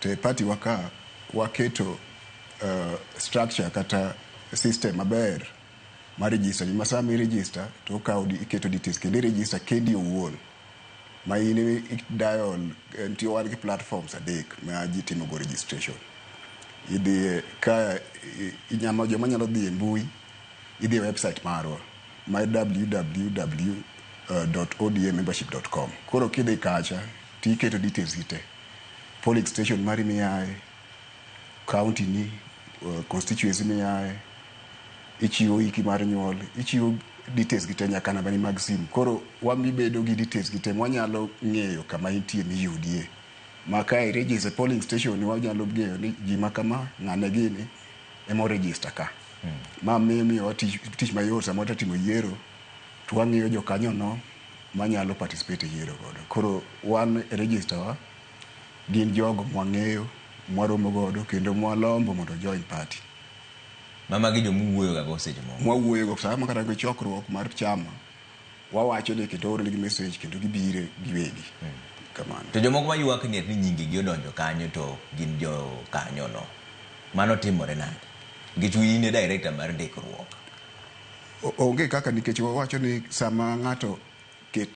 To e party wa ka waketo structure kata system maber mar register ji ma sama i register to okawo iketo details kendo i register kendi owuon ma in i dial nitie wan gi platforms adek ma ji timo go registration. Idhi ka inyama joma nyalo dhi e mbui idhi e website marwa ma www.odmmembership.com. Koro kidhi kacha tiketo details gi te, polling station mari miaye, county ni, constituency miaye, ichiwo hiki mar nyuol, ichiwo details gi te nyaka nambani mag simu. Koro wami bedo gi details gi te mwanyalo ng'eyo kama intie miyudie ma ka i register polling station wanyalo ng'eyo ni ji ma kama ng'ane gini ema register ka. Ma miyo tich, tich mayot sama watimo yiero to wang'iyo jokanyono manyalo participate e yiero godo. Koro wan e register wa gin jogo mwang'eyo, mwaromo godo kendo mwalombo mondo join party. Ma magi jomuwuoyo ga go seche moko. Mwawuoyo go sama kata gi chokruok mar chama wawacho ni kendo oornegi message kendo gibire giwegi. Kamano. To jomoko maywak ni ni nyinge gi odonjo kanyo to gin jo kanyo no. Mano timore nade? Nikech in e director mar ndikruok. Onge kaka nikech wawacho ni sama ng'ato